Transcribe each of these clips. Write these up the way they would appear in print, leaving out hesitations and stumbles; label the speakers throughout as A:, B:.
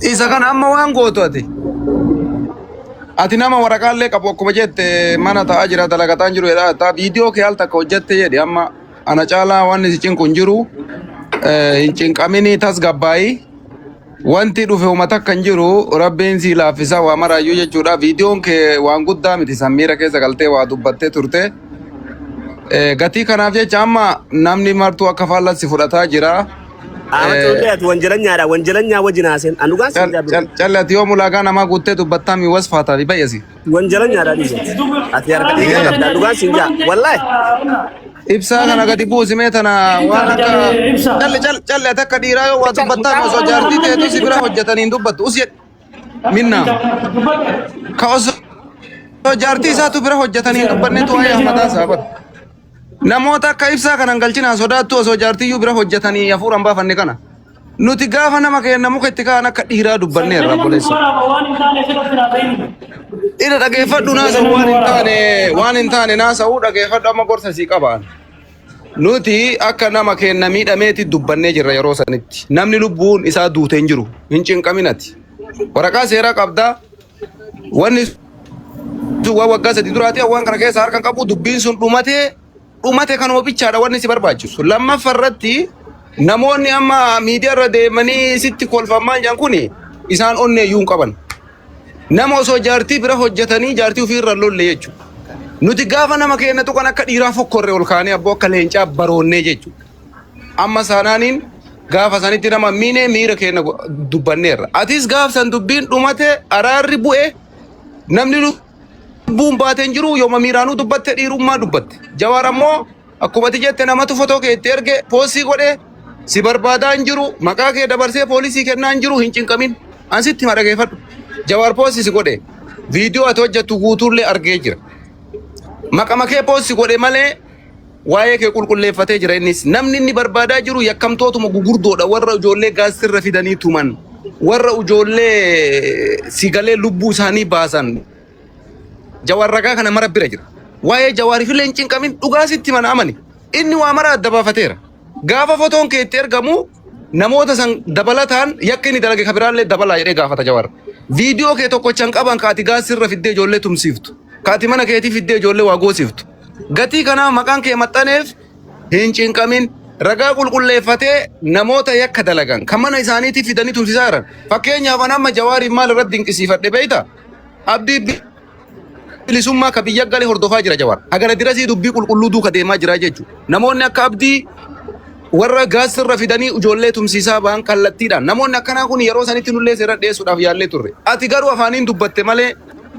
A: Isa kana amma waan gootu ati. Ati nama waraqaallee qabu akkuma jette mana taa'aa jira dalagataan jiru jedhaa taa viidiyoo kee al takka hojjette jedhi amma ana caalaa waan si cinqu hin jiru hin cinqaminii tasgabbaa'ii wanti dhufe homa takka hin jiru rabbiin sii laaffisaa waa maraayyuu jechuudha viidiyoon kee waan guddaa miti san miira keessa galtee waa dubbattee turte gatii kanaaf jecha amma namni martuu akka faallatti fudhataa jira.
B: Ahmad Culullee ati wanjalanyaadha. Wanjalanyaa wajjin haaseen. An dhugaan siin jaa biro.
A: Calli ati yoo mulaagaa namaa guuttee dubbattaa mi wasfaataa fi bayyasi.
B: Wanjalanyaadha dhiise. Ati harka dhiigaa qabda. An dhugaan siin jaa. Wallaahi.
A: Ibsaa kana gadi buusi mee tana waan akka calli calli calli ati akka dhiiraa yoo waa dubbattaa mi osoo jaartii teetu si bira hojjetanii hin dubbattu. Us jedhi. Minna. Ka osoo jaartii isaatu bira hojjetanii hin dubbannetu waa'ee Ahmadaa isaa bara. Namoota akka ibsaa kanan galchinaa sodaattu osoo jaartiyyuu bira hojjetanii hafuura hin baafanne kana. Nuti gaafa nama keenya muka itti ka'an akka dhiiraa dubbanneerra obboleessa. Ila dhageeffadhu naasa'u waan hin taane waan hin taane naasa'u dhageeffadhu amma gorsa sii qabaan. Nuti akka nama keenya miidhameeti dubbannee jirra yeroo sanitti. Namni lubbuun isaa duute hin jiru. Hin cinqaminati. Waraqaa seeraa qabdaa. Wanni sun waan waggaa 3 duraati waan kana keessa harka hin qabu dubbiin sun dhumatee dhumate kanuma bichaadha wanni si barbaachisu. Lammaffaa irratti namoonni amma miidiyaa irra deemanii sitti kolfan maal jedhan kuni isaan onnee iyyuu hin qaban. Nama osoo jaartii bira hojjetanii jaartii ofii irra lolle jechuudha. Nuti gaafa nama keenya tuqan akka dhiiraa fokkorre ol kaanee abboo akka leencaa baroonnee jechuudha. Amma saanaaniin gaafa sanitti nama miine miira keenya dubbanneerra. Atis gaaf san dubbiin dhumate araarri bu'e namni lubbuun baate hin jiru yooma miiraanuu dubbatte dhiirummaa dubbatte. Jawaar ammoo akkuma ati jette namatu fotoo kee itti erge poosii godhe si barbaadaa hin jiru maqaa kee dabarsee poolisii kennaa hin jiru hin cinqamin. An sitti hima dhageeffadhu. Jawaar poosii si godhe viidiyoo ati hojjettu guutuullee argee jira. Maqama kee poosii godhe malee Waa'ee kee qulqulleeffatee jira innis. Namni inni barbaadaa jiru yakkamtootuma gugurdoodha warra ijoollee gaasirra fidanii tuman. Warra ijoollee sigalee lubbuu isaanii baasan. Jawaar ragaa kana mara bira jira. Waa'ee jawaariifillee hin cinqamin dhugaa sitti mana amani. Inni waa mara adda baafateera. Gaafa fotoon kee itti ergamu namoota san dabalataan yakka inni dalage kabiraallee dabalaa jedhee gaafata jawaar. Viidiyoo kee tokkochan qaban kaati gaasirra fiddee ijoollee tumsiiftu. Kaati mana keetii fiddee ijoollee waa goosiftu. Gatii kanaa maqaan kee maxxaneef hin cinqamin. Ragaa qulqulleeffatee namoota yakka dalagan kan mana isaaniitii fidanii tumsisaa jiran. Fakkeenyaaf an amma Jawaariin maal irratti dinqisiifadhe beektaa? Abdii bilisummaa ka biyya gale hordofaa jira Jawaar. Hagana dirasii dubbii qulqulluu duuka deemaa jira jechuudha. Namoonni akka Abdii warra gaasirra fidanii ijoollee tumsiisaa ba'an kallattiidhaan. Namoonni akkanaa kun yeroo sanitti nullee seera dhiyeessuudhaaf yaallee turre. Ati garuu afaaniin dubbatte malee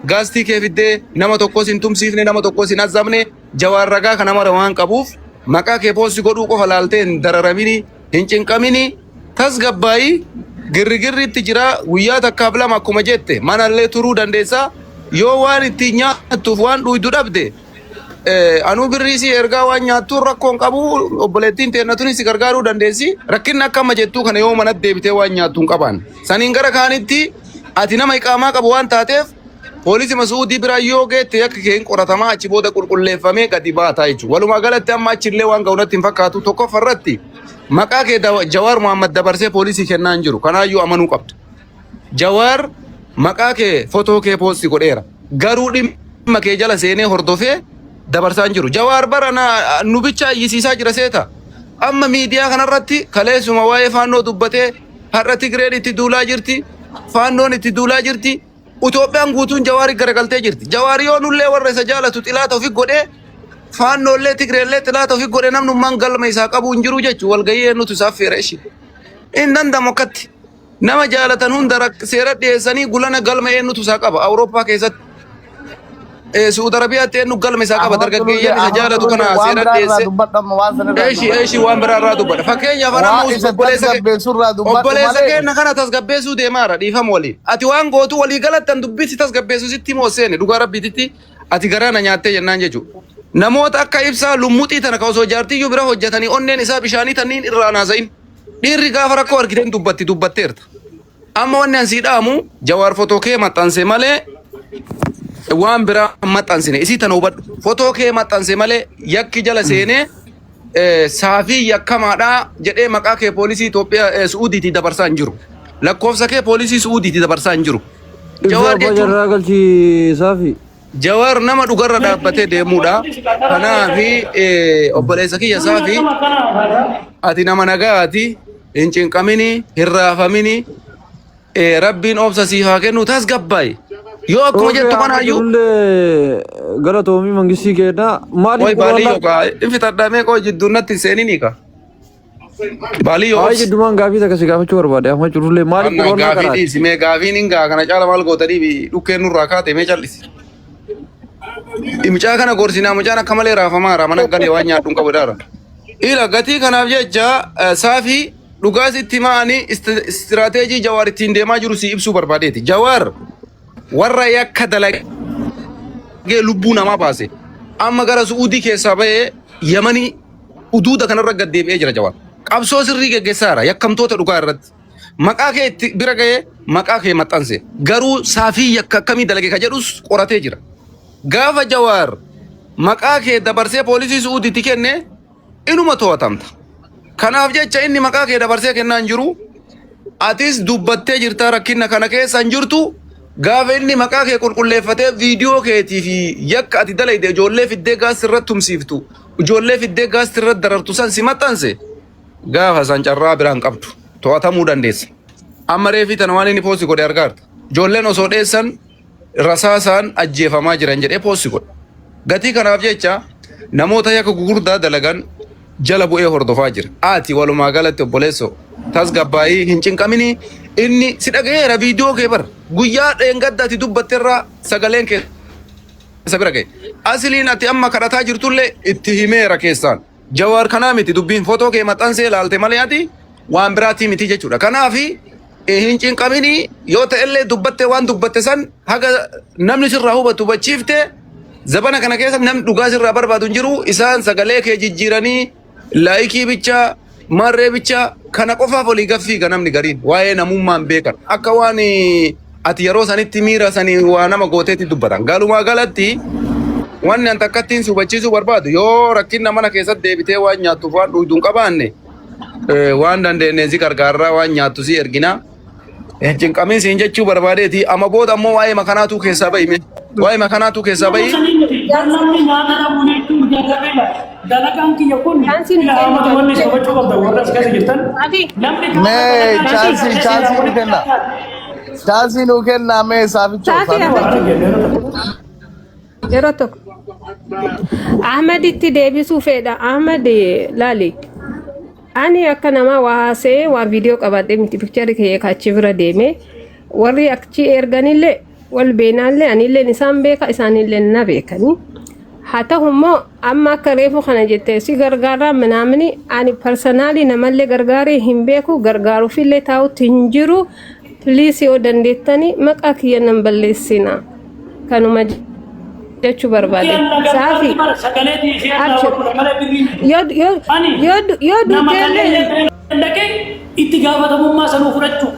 A: gaastii kee fiddee nama tokkos hin tumsiifne nama tokkos hin azzabne Jawaar ragaa kana mara waan qabuuf maqaa kee poosti godhuu qofa laaltee hin dararamini hin cinqamini tasgabbaayi girrigirriitti jira guyyaa takkaaf lama akkuma jette manallee turuu dandeessa yoo waan ittiin nyaattuuf waan dhuydu dhabde anuu birrii si ergaa waan nyaattuun rakkoon qabu obboleettiin teenna tuni si gargaaruu dandeessi rakkinni akka amma jettuu kana yoo manatti deebitee waan nyaattu hin qabaan saniin gara kaanitti ati nama iqaamaa qabu waan taateef poolisii Masuudii bira yoo geette yakki kee hin qoratamaa achi booda qulqulleeffamee gadi baataa jechuudha. Walumaa galatti amma achillee waan ga'u natti hin fakkaatu tokkoffaa irratti maqaa kee Jawaar Muhammad dabarsee poolisii kennaa hin jiru. Kanaayyuu amanuu qabda. Jawaar maqaa kee fotoo kee poosti godheera. Garuu dhimma kee jala seenee hordofee dabarsaa hin jiru. Jawaar bara nu bichaa iyyisiisaa jira seeta. Amma miidiyaa kanarratti kaleessuma waa'ee faannoo dubbatee har'a Tigreen itti duulaa jirti. Faannoon itti duulaa jirti. Itoophiyaan guutuun Jawaari garagaltee jirti. Jawaar yoo nullee warra isa jaalatu xilaata ofi godhee faannoollee Tigreellee xilaata ofi godhee namnummaan galma isaa qabu hin jiru jechuudha. Walgahii eenyutu isaaf feera ishee. Hin danda'amu akkatti. Nama jaalatan hunda seera dhiyeessanii gulana galma eenyutu isaa qaba Awurooppaa keessatti. Su'uud Arabiyaatti eenyu galma isaa qaba
C: Ahmad Culullee
A: dargaggeeyyan isa
C: Ahmad
A: jaalatu
C: Culullee
A: kana
C: waan
A: seera
C: biraa irraa
A: dhiyeesse.
C: dubbadhu amma waan san irraa
A: Eeshi
C: dubbadhu.
A: eeshi waan biraa irraa dubbadha. Fakkeenyaaf ana
C: Waa
A: amma
C: isa
A: obboleessa kee
C: tasgabbeessu irraa dubbadhu
A: obboleessa
C: malee.
A: keenya kana tasgabbeessuu deemaara dhiifama waliin. Ati waan gootu walii galattan dubbisi tasgabbeessu sitti moo seene dhugaa rabbiititti ati garaa na nyaattee jennaan jechuudha. Namoota akka ibsaa lummuxii tana ka osoo jaartiyyuu bira hojjetanii onneen isaa bishaanii tanniin irraa naasa'in. Dhiirri gaafa rakkoo argiteen dubbatti dubbatteerta. Amma wanni an sii dhaamu Jawaar fotoo kee maxxanse malee waan biraa hin maxxansine. Isii tana hubadhu. Fotoo kee maxxanse malee yakki jala seenee saafii yakkamaadhaa jedhee maqaa kee poolisii Itoophiyaa Su'uudiitii dabarsaa hin jiru. Lakkoofsa kee poolisii Su'uudiitti dabarsaa hin jiru.
C: Ibsaa
A: Jawaar
C: abbaa
A: jechuun
C: jarraa galchi saafi.
A: Jawaar nama dhugarra dhaabbatee deemuudha. Kanaafi obboleessa kiyya saafi ati nama nagaati hin cinqamini hin raafamini rabbiin obsa siif haa kennu tasgabbaa'i. Yoo akkuma
C: Ookee
A: jettu
C: amma
A: kanaayyuu
C: jirullee galatoomii mangistii keenna
A: Way
C: maaliif
A: baaliyyoo
C: quraanna
A: kaa hin fixadhaa mee qoo jidduun natti hin seeninii kaa. Baaliyyoo
C: Ay
A: obsi.
C: jiddumaan gaafii takka si gaafachuu barbaade amma jirullee maaliif
A: Anna
C: quraannaa
A: gaafii
C: karaati?
A: dhiisi mee gaafiin hin gaa kana caala maal gootanii dhukkeen nurraa kaate mee callisi. Mucaa kana gorsinaa mucaan akka malee raafamaara mana galee waan nyaadhu hin qabu dhaara. Ila gatii kanaaf jecha saafii dhugaa sitti himaanii istiraateejii Jawaar ittiin deemaa jiru si ibsuu barbaadeeti. Jawaar warra yakka dalagee lubbuu namaa baase amma gara Su'uudii keessaa bahee Yamanii uduuda kanarra gad deebi'ee jira Jawaar. Qabsoo sirrii geggeessaara yakkamtoota dhugaa irratti. Maqaa kee itti bira ga'ee maqaa kee maxxanse. Garuu saafii yakka akkamii dalage ka jedhus qoratee jira. Gaafa Jawaar maqaa kee dabarsee poolisii Su'uudiitti kenne inuma to'atamta. Kanaaf jecha inni maqaa kee dabarsee kennaa hin jiru. Atis dubbattee jirta rakkina kana keessa hin jirtu. Gaafa inni maqaa kee qulqulleeffatee viidiyoo keetii fi yakka ati dalayde ijoollee fiddee gaas irratti tumsiiftu, ijoollee fiddee gaas irratti darartu san si maxxanse gaafa san carraa biraa hin qabdu. To'atamuu dandeessa. Amma reefii tana waan inni poosti godhe argaarta. Ijoolleen osoo dheessan rasaasaan ajjeefamaa jiran jedhee poosti godhe. Gatii kanaaf jecha namoota yakka gugurdaa dalagan jala bu'ee hordofaa jira. Ati walumaa galatti obboleessoo tasgabbaa'ii hin cinqamini inni si dhagayeera viidiyoo kee bar guyyaa dheengadda ati dubbatterraa sagaleen kee isa bira ga'e. Asiliin ati amma kadhataa jirtullee itti himeera keessaan. Jawaar kanaa miti dubbiin footoo kee maxxansee ilaalte malee ati waan biraatii miti jechuudha. Kanaafi hin cinqamini yoo ta'ellee dubbatte waan dubbatte san haga namni sirraa hubatu hubachiifte zabana kana keessa namni dhugaa sirraa barbaadu hin jiru isaan sagalee kee jijjiiranii laayikii bicha marree bicha kana qofaaf olii gaffiiga namni gariin waa'ee namummaan beekan akka waan ati yeroo sanitti miira sanii waa nama gooteetti dubbatan galumaa galatti wanni an takkattiin si hubachiisuu barbaadu yoo rakkinna mana keessatti deebitee waan nyaattuuf waan dhugdu hin qabaanne waan dandeenyeen si gargaarraa waan nyaattu si ergina. Hin cinqamin siin jechuu barbaadeeti. Amma booda ammoo waa'ee makanaatuu keessaa bahi mee. Waa'ee makanaatuu keessaa bahi.
D: Namni nyaata dhabuu jechuun jalqabeera. Dalagaan kiyya kun
E: Chaansiin
D: ila amatu wanni isa hubachuu qabda warra as keessa jirtan.
E: Ati
D: Namni
F: Mee chaansii chaansii nu kenna. Chaansii nu kenna mee saafichoo
E: Saafi
F: saafichoo.
E: Yeroo tokko. Ahmad itti deebisuu fedha. Ahmad laali. Ani akka namaa waa haasa'ee waa viidiyoo qabadhee miti pikcharii kiyya achi bira deeme. Warri achi erganillee wal beenaallee anillee isaan beeka isaanillee na beekanii. Haa ta'u immoo amma akka reefu kana jettee si gargaaraa minaamini ani parsanaalii namallee gargaaree hin beeku gargaaruufillee taa'utti hin jiru. Please yoo dandeettani maqaa kiyya nan balleessina. Kanuma jechuu barbaade. Saafi
D: Sagalee ishee irraa
E: abshir.
D: godhudha malee birrii miti.
E: Yoo yoo
D: Ani
E: yoo yoo
D: nama
E: duuteellee
D: kallee dhaqee itti gaafatamummaa sanuu fudhachuu.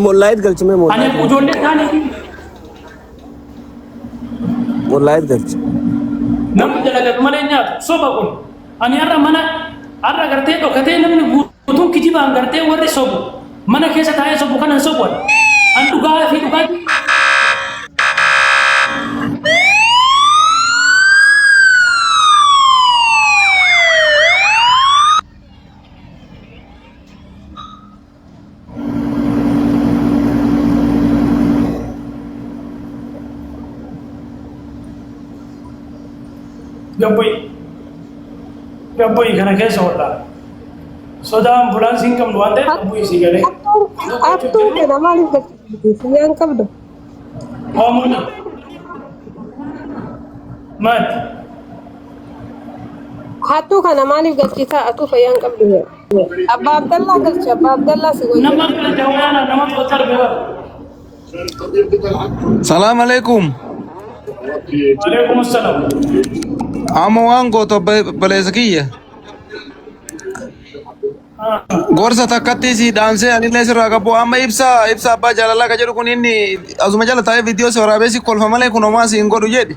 B: Mollaayit galchimee
D: Ani
B: mollaayit galchi.
D: ijoollee isaanii
B: Mollaayit galchi.
D: namni dalagatu malee nyaatu soba kun. Ani har'a mana har'a gartee dhokatee namni guutuun kijibaan gartee warri sobu mana keessa taa'ee sobu kana hin sobu ani. An dhugaa fi dhugaa gabbu'i gabbu'i kana keessa oolla. Sodaa ambulaansii hin qabnu waan ta'eef gabbu'i sii galee.
E: Abtuu kana maaliif galchite? Funyaan qabdu.
D: Hoomuni. Maal?
E: Hattuu kana maaliif galchitaa? Atuu fayyaan qabdu. Abbaa Abdallaa galchi. Abbaa Abdallaa si wayya.
D: Nama kana jawwaana nama tokko arge bara.
A: Salaam alaikum.
D: Waalaikum assalam.
A: Amma waan gootu obboleessa kiyya. Gorsa takkatti si dhaamsee anillee sirraa qabu amma ibsa ibsa abbaa jaalalaa ka jedhu kun inni asuma jala taa'ee viidiyoo si waraabee si kolfa malee kun homaa si hin godhu jedhi.